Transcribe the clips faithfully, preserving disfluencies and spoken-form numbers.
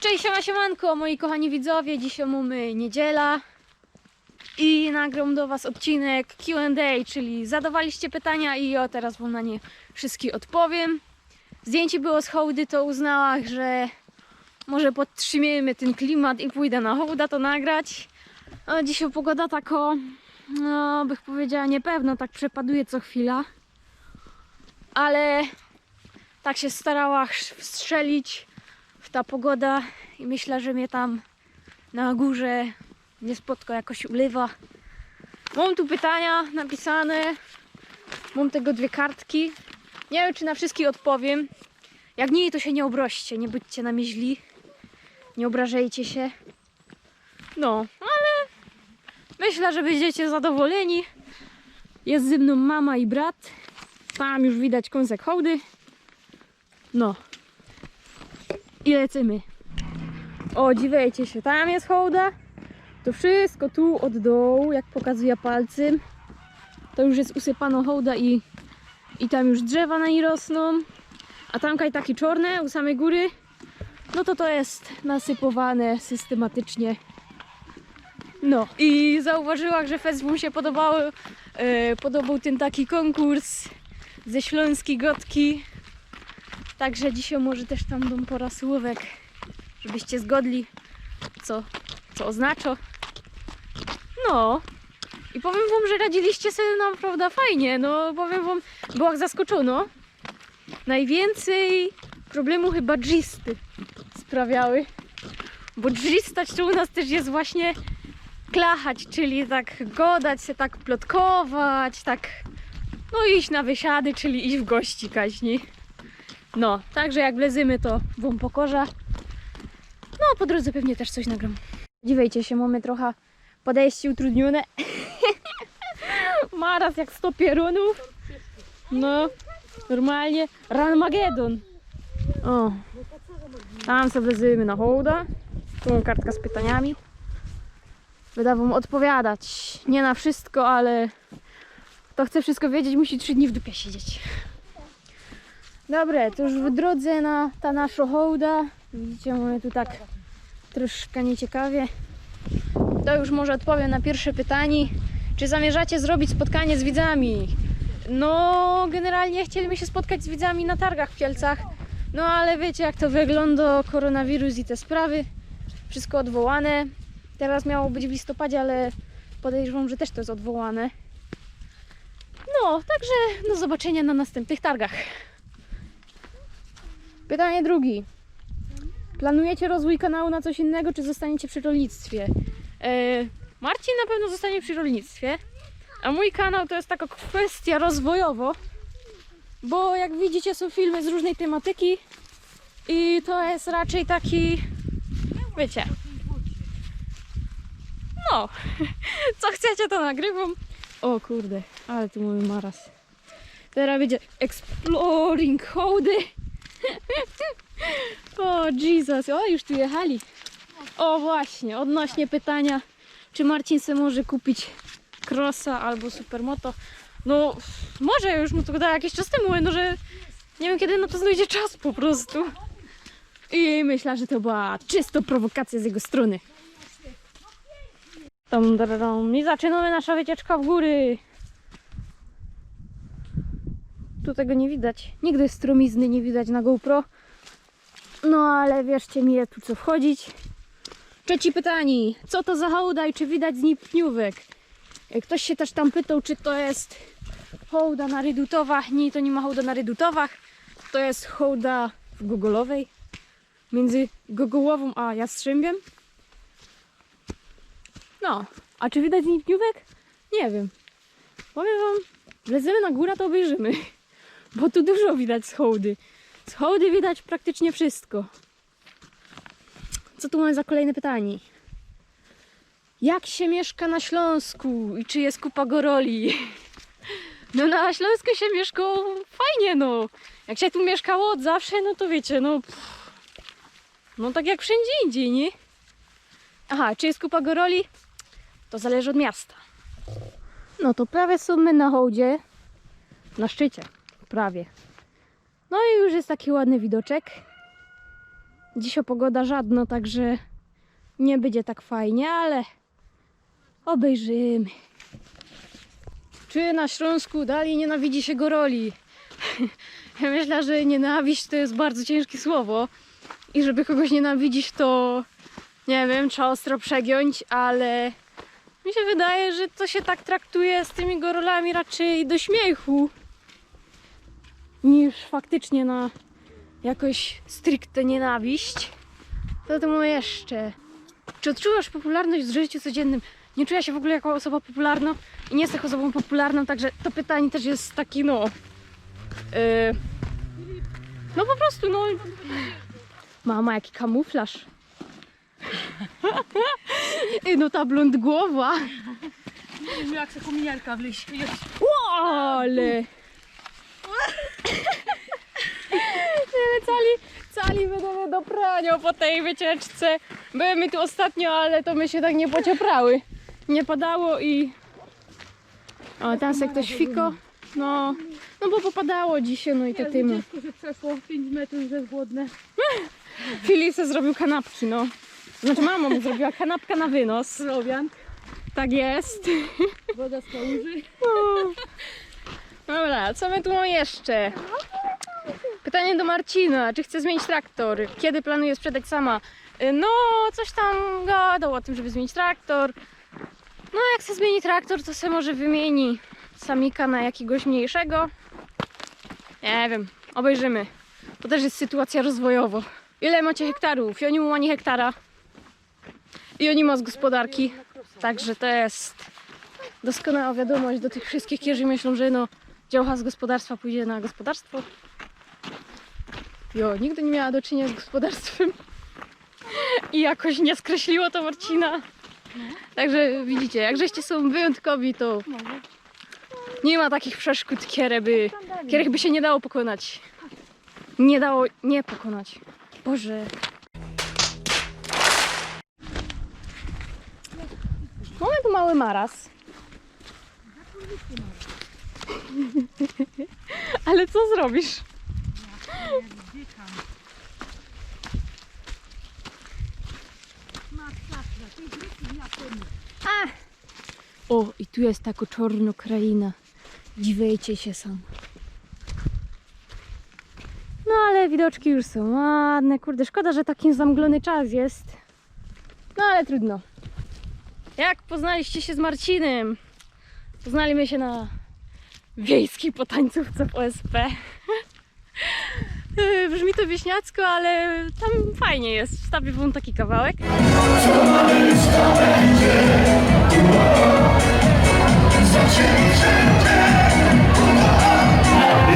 Cześć, siema, siemanko, moi kochani widzowie, dzisiej mōmy niydziela i nagrōm do was ôdcinek Q and A, czyli zadŏwaliście pytania i jŏ terŏz wōm na nie wszyjske ôdpowiym. Zdjyńcie było z hołdy, to uznała, że może podtrzimiymy tyn klimat i pōjda na hołda to nagrać. A dzisiej pogoda takŏ, no, bych powiedziała, niypewnŏ, tak przepaduje co chwila. Ale tak sie starała ch-, wstrzelić w ta pogoda i myśla, że mie tam na gōrze niy spotkŏ jakŏś ulywa. Mōm tu pytania napisane, mōm tego dwie kartki. Niy wiym, czy na wszyjske ôdpowiym. Jak niy, to sie niy ôbraźcie, niy bōdźcie na mie źli. Niy ôbrażejcie sie. No, ale myśla, że bydziecie zadowoleni. Jest ze mnōm mama i brat. Tam już widać kōnsek hołdy. No. I lecymy. Ô, dziwejcie sie, tam jest hołda. To wszyjsko tu ôd dołu, jak pokazujã palcym, to już jest usypano hołda i, i tam już drzewa na nij rosnōm. A tam kaj taki czŏrne, u samyj gōry, no to to jest nasypowane systematycznie. No i zauważyła, że fest wōm sie podobało, e, podoboł tyn taki kōnkurs ze ślōnskij gŏdki. Także dzisiej może tyż tam dōm pŏra słōwek, żebyście zgodli, co, co ôznaczŏ. No. I powiym wōm, że radziliście sie naprŏwdã fajnie. No, powiym wōm, była zaskoczōnŏ. Nojwiyncyj problymōw chyba drzisty sprawiały. Bo drzistać to u nas tyż jest właśnie klachać, czyli tak gŏdać sie, tak plotkować, tak, no, iś na wysiady, czyli iś w gości kaźni. No, tak że jak wlezymy, to wōm pokŏżã. No, po drōdze pewnie tyż coś nagrōm. Dziwejcie sie, mōmy trocha podejście utrudniōne. Maraz jak sto pierōnōw. No, normalnie Ranmagedon. Ô. Tam se wlezymy na hołda. Tu mōm kartka z pytaniami. Bydã wōm ôdpowiadać. Niy na wszyjsko, ale kto chce wszyjsko wiedzieć, musi trzi dni w dupie siedzieć. Dobra, to już w drōdze na ta naszŏ hołda. Widzicie, mōmy tu tak troszkę niyciekawie. To już może ôdpowiym na piyrsze pytanie. Czy zamierzacie zrobić spotkanie z widzami? No, generalnie chcieli my sie spotkać z widzami na targach w Kielcach. No, ale wiycie, jak to wyglōndŏ, koronawirus i te sprawy. Wszyjsko ôdwołane. Terŏz miało być w listopadzie, ale podejrzewōm, że tyż to jest ôdwołane. No, tak że do zobaczyniŏ na nastympnych targach. Pytanie drugie. Planujecie rozwōj kanału na coś innego, czy zostaniecie przi rolnictwie? E, Marcin na pewno zostanie przi rolnictwie, a mōj kanał to jest takŏ kwestyjŏ rozwojowŏ, bo jak widzicie, sōm filmy z rōżnyj tymatyki i to jest raczyj taki, wiycie, no, co chcecie, to nagrywōm. Ô kurde, ale tu mōmy maraz. Terŏz bydzie exploring hołdy. Ô Jezus, ô, już tu jechali. Ô, właśnie, ôdnośnie pytaniŏ, czy Marcin se może kupić crossa abo supermoto. No, może, już mu to gŏdałam jakiś czas tymu, no, że niy wiym, kedy na to znojdzie czas po prostu. I myśla, że to była czysto prowokacyjŏ z jego strōny. Tam, tam, tam. I zaczynōmy naszŏ wycieczka w gōry. Tu tego niy widać. Nigdy strōmizny niy widać na GoPro. No ale wierzcie mi, je tu co wchodzić. Trzecie pytanie. Co to za hołda i czy widać z nij pniōwek? Ktoś sie tyż tam pytoł, czy to jest hołda na Redutowach. Niy, to niy ma hołda na Redutowach. To jest hołda w Gogolowej. Między Gogołowōm a Jastrzębiym. No, a czy widać z nij pniōwek? Niy wiym. Powiym wōm, wlezymy na gōra, to ôbejrzymy. Bo tu dużo widać z hołdy. Z hołdy widać praktycznie wszyjsko. Co tu mōmy za kolejne pytanie? Jak sie miyszka na Ślōnsku i czy jest kupa goroli? No, na Ślōnsku sie miyszkŏ fajnie, no. Jak sie tu miyszkało ôd zawsze, no to wiycie, no, pff, no tak jak wszyndzie indzij, niy? Aha, czy jest kupa goroli? To zależy ôd miasta. No to prawie sōm my na hołdzie. Na szczycie. Prawie. No i już jest taki ładny widoczek. Dzisiŏj pogoda żŏdnŏ, tak że niy bydzie tak fajnie, ale ôbejrzymy. Czy na Ślōnsku dalij niynawidzi sie gōroli? Jŏ myślã, że niynawiść to je bardzo ciynżkie słowo i żeby kogoś niynawidzić, to niy wiym, trzeba ôstro przegiōńć, ale mi sie wydaje, że to sie tak traktuje z tymi gōrolami raczyj do śmiychu niż faktycznie na jakoś stricte niynawiść. Co tu mōmy jeszcze? Czy ôdczuwŏsz popularność w życiu codziynnym? Niy czujã sie w ogōle jako ôsoba popularnŏ i niy jeżech ôsobōm popularnōm, tak że to pytanie tyż je taki, no, yy, no po prostu, no. Mama, jaki kamuflaż. Ej, no ta blōnd gowa. Widzisz, jak se kominiarka wlezie. Ło, ale... Niy, ale cali, cali bydymy do praniŏ po tyj wycieczce. Były my tu ôstatnio, ale to my sie tak niy pocieprały. Niy padało i... Ô, tam se ftoś fikŏ. No, no bo popadało dzisiej, no i to... Jezu, tym ciężko, że przeszło pięć metrów, że jest głodne. Filip se zrobił kanapki, no. Znaczy, mama mu zrobiła kanapka na wynos. Prowiant. Tak jest. Woda z kałuży. No. Dobra, co my tu mōmy jeszcze? Pytanie do Marcina, czy chce zmiynić traktor? Kiedy planuje sprzedać sama? Y, no, coś tam gŏdoł ô tym, żeby zmiynić traktor. No, jak se zmiyni traktor, to se może wymiyni samika na jakigoś mniyjszego. Niy wiym, ôbejrzymy. To tyż je sytuacyjŏ rozwojowŏ. Ile mŏcie hektarōw? Jŏ niy mōm ani hektara. I jŏ niy mōm z gospodarki. Tak że to je doskonoła wiadōmość do tych wszyskich, kerzy myślōm, że no, działka z gospodarstwa pōdzie na gospodarstwo. Jŏ nigdy niy miała do czyniynio z gospodarstwym. I jakoś niy skreśliło to Marcina. Tak że widzicie, jak żeście sōm wyjōntkowi, to niy ma takich przeszkōd, kere by, kerych by sie niy dało pokōnać. Niy dało niy pokōnać. Boże. Mōmy tu mały maraz. Ale co zrobisz? A! Ô, i tu je tako czŏrno krajina. Dziwejcie sie sam. No ale widoczki już sōm ładne. Kurde, szkoda, że taki zamglōny czas je. No ale trudno. Jak poznaliście sie z Marcinem? Poznali my sie na wiejskij potańcówce w O S P. Brzmi to wieśniacko, ale tam fajnie je. Wstawię wam taki kawałek.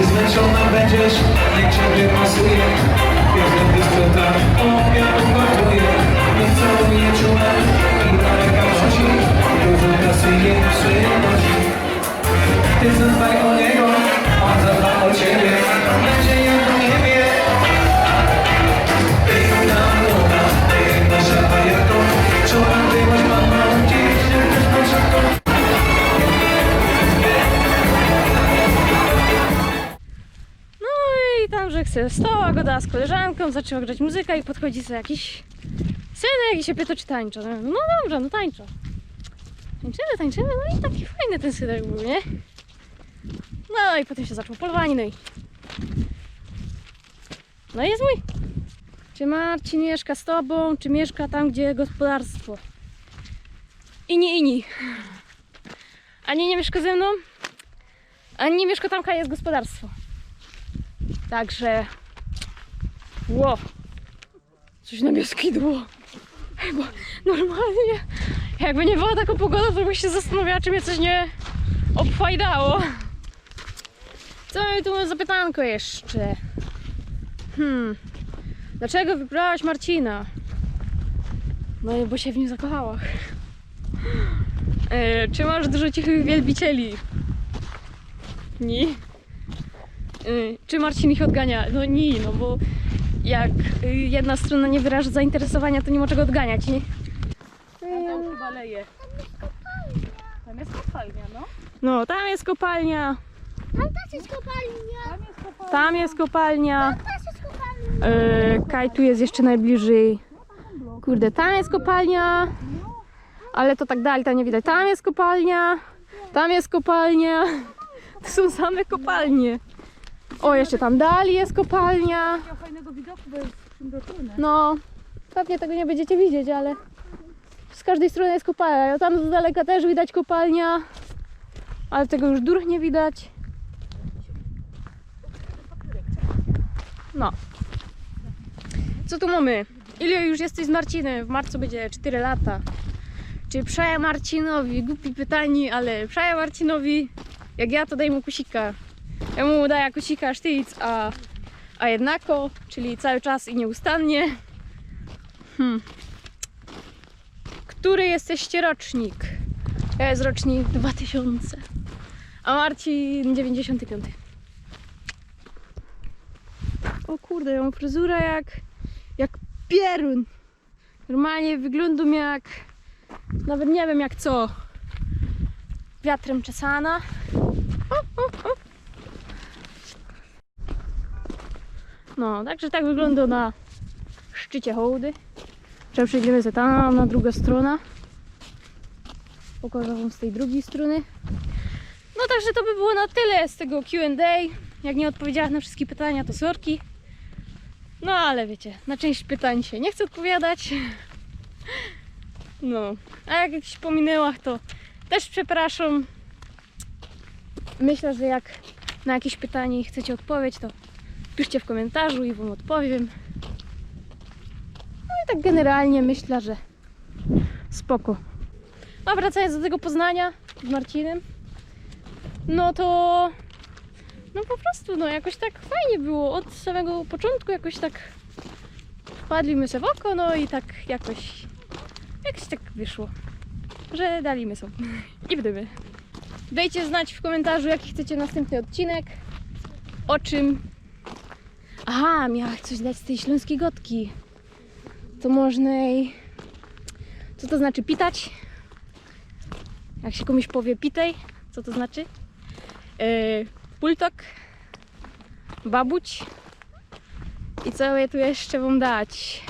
Zmęczona będziesz, niech ciebie pasuje. Pies w dyskotach opium gotuje. Niech całuje czule i na rękach nosi. Dużo kasy nie przynosi. Ty zadbaj o niego, on zadba o ciebie. Będzie jak w niebie. Piękna młoda, piękna szapa jako. Czuła, ty masz mama, gdzieś jakaś masz. No i tam żech se stoła, gŏdała z koleżankōm, zaczła grać muzyka i podchodzi se jakiś synek i sie pytŏ, czy tańczã. No dobrze, no tańczã. Tańczymy, tańczymy, no i taki fajny tyn synek bōł, niy? No i potym sie zaczło polowanie, no i... No i je mōj. Czy Marcin miyszka z tobōm, czy miyszka tam, gdzie gospodarstwo? Ini, ini. Ani niy miyszkŏ ze mnōm, ani niy miyszkŏ tam, kaj je gospodarstwo. Tak że... Ło. Coś na mie skidło. Bo normalnie, jakby niy była takŏ pogoda, to bych sie zastanowiała, czy mie coś niy ôbfajdało. Co my tu mōmy za pytanko jeszcze? Hmm. Dlaczego wybrałaś Marcina? No i bo sie w nim zakochała. E, czy masz dużo cichych wielbicieli? Ni. E, czy Marcin ich ôdgania? No ni, no bo jak, y, jedna strōna niy wyraża zainteresowania, to niy mo czego ôdganiać, niy? A tam chyba leje. Tam je kopalnia, no. No, tam je kopalnia. Tam tyż je kopalnia. Tam je kopalnia. Tam je kopalnia. Tam tyż je kopalnia. E, kaj tu jest jeszcze najbliżej? Kurde, tam jest kopalnia. Ale to tak dalej, tam nie widać. Tam jest kopalnia. Tam jest kopalnia. To są same kopalnie. O, jeszcze tam dalej jest kopalnia. Takiego fajnego widoku, bo jest przyrodzone. No, pewnie tego nie będziecie widzieć, ale z każdej strony jest kopalnia. Tam z daleka też widać kopalnia, ale tego już durch nie widać. No. Co tu mamy? Ile już jesteś z Marcinem? W marcu będzie cztery lata. Czy przaja Marcinowi? Głupie pytanie, ale przaja Marcinowi, jak ja, to daj mu kusika. Ja mu daję kusika sztyc, a, a jednako, czyli cały czas i nieustannie. Hmm. Który jesteście rocznik? Ja jest rocznik dwa tysiące, a Marcin dziewięćdziesiąty piąty. O kurde, ja mam fryzurę jak, jak pierun. Normalnie wyglądam jak, nawet nie wiem jak co. Wiatrem czesana. No, także tak wygląda na szczycie Hołdy. Że przejdziemy sobie tam na drugą stronę. Pokażę wam z tej drugiej strony. No, także to by było na tyle z tego Q and A. Jak nie odpowiedziałam na wszystkie pytania, to sorki. No ale wiecie, na część pytań się nie chcę odpowiadać. No, a jak jakiś pominęłach, to też przepraszam. Myślę, że jak na jakieś pytanie chcecie odpowiedź, to piszcie w komentarzu i wam odpowiem. No i tak generalnie myślę, że spoko. A wracając do tego Poznania z Marcinem, no to no po prostu, no jakoś tak fajnie było. Od samego początku jakoś tak wpadliśmy sobie w oko, no i tak jakoś, jakoś tak wyszło, że dalimy są i w dymy. Dajcie znać w komentarzu, jaki chcecie następny odcinek, o czym. Aha, miała coś dać z tej śląskiej gotki. To można jej... Co to znaczy pitać? Jak się komuś powie pitej, co to znaczy? Yy, pultok, babuć. I co je tu jeszcze wam dać?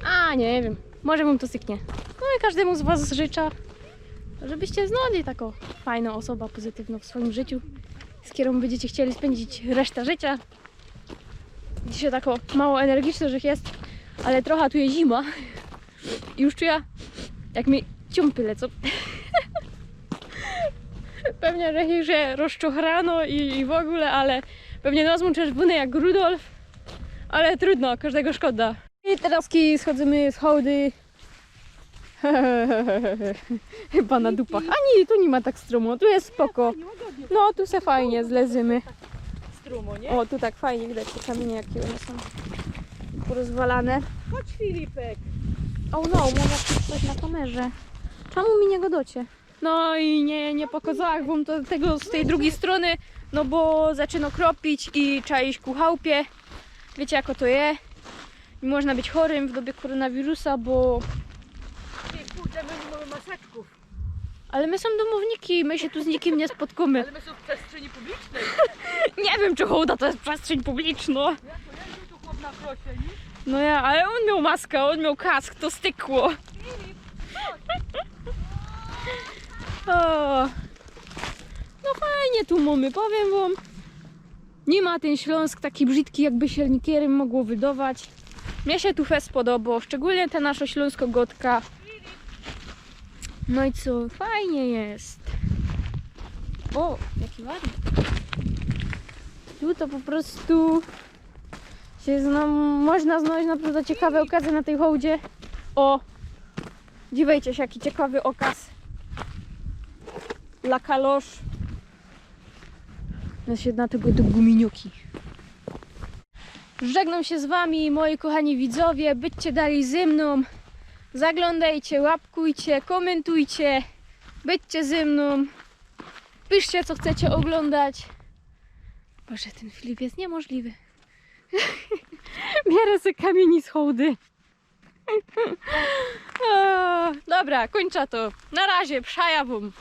A, nie wiem. Może wam to syknie. No i każdemu z was życzę, żebyście znali taką fajną osobę pozytywną w swoim życiu, z którą będziecie chcieli spędzić resztę życia. Dzisiaj tako mało energicznych jest, ale trochę tu jest zima. I już czuję, jak mi ciumpy lecą. Pewnie, że się rozczochrano i, i w ogóle, ale pewnie nas czerwony jak Rudolf. Ale trudno, każdego szkoda. I teraz schodzimy z Hołdy. Chyba na dupach. A nie, tu nie ma tak stromo, tu jest spoko. No, tu se fajnie zlezymy. Strumo, nie? O, tu tak fajnie widać te kamienie, jakie one są porozwalane. Chodź, Filipek. O no, mogę coś na kamerze. Czemu mi nie gadacie? No i nie, nie pokazałam wam to, tego z tej drugiej strony, no bo zaczyna kropić i trzeba iść ku chałupie. Wiecie, jak to je. Nie można być chorym w dobie koronawirusa, bo... Ty, kurde, my nie mamy maseczków. Ale my są domowniki, my się tu z nikim nie spotkamy. Ale my są w przestrzeni publicznej. Nie wiem, czy Hołda to jest przestrzeń publiczna. Ja to ja tu chłop na krosie, nie? No ja, ale on miał maskę, on miał kask, to stykło. O. No fajnie tu mamy, powiem wam. Nie ma ten Śląsk taki brzydki, jakby się niektórym mogło wydawać. Mnie się tu fest podobało, szczególnie ta nasza śląska gotka. No i co, fajnie jest. O, jaki ładny. Tu to po prostu się zna, można znaleźć naprawdę ciekawe okazy na tej Hołdzie. O, dziwajcie się, jaki ciekawy okaz. La Caloche. No się na tego do guminiuki. Żegnam się z wami, moi kochani widzowie. Bycie dalej ze mną. Zaglądajcie, łapkujcie, komentujcie. Bycie ze mną. Piszcie, co chcecie oglądać. Boże, ten Filip jest niemożliwy. Bierę sobie kamieni z Hołdy. O, dobra, kończę to. Na razie, przaja wam.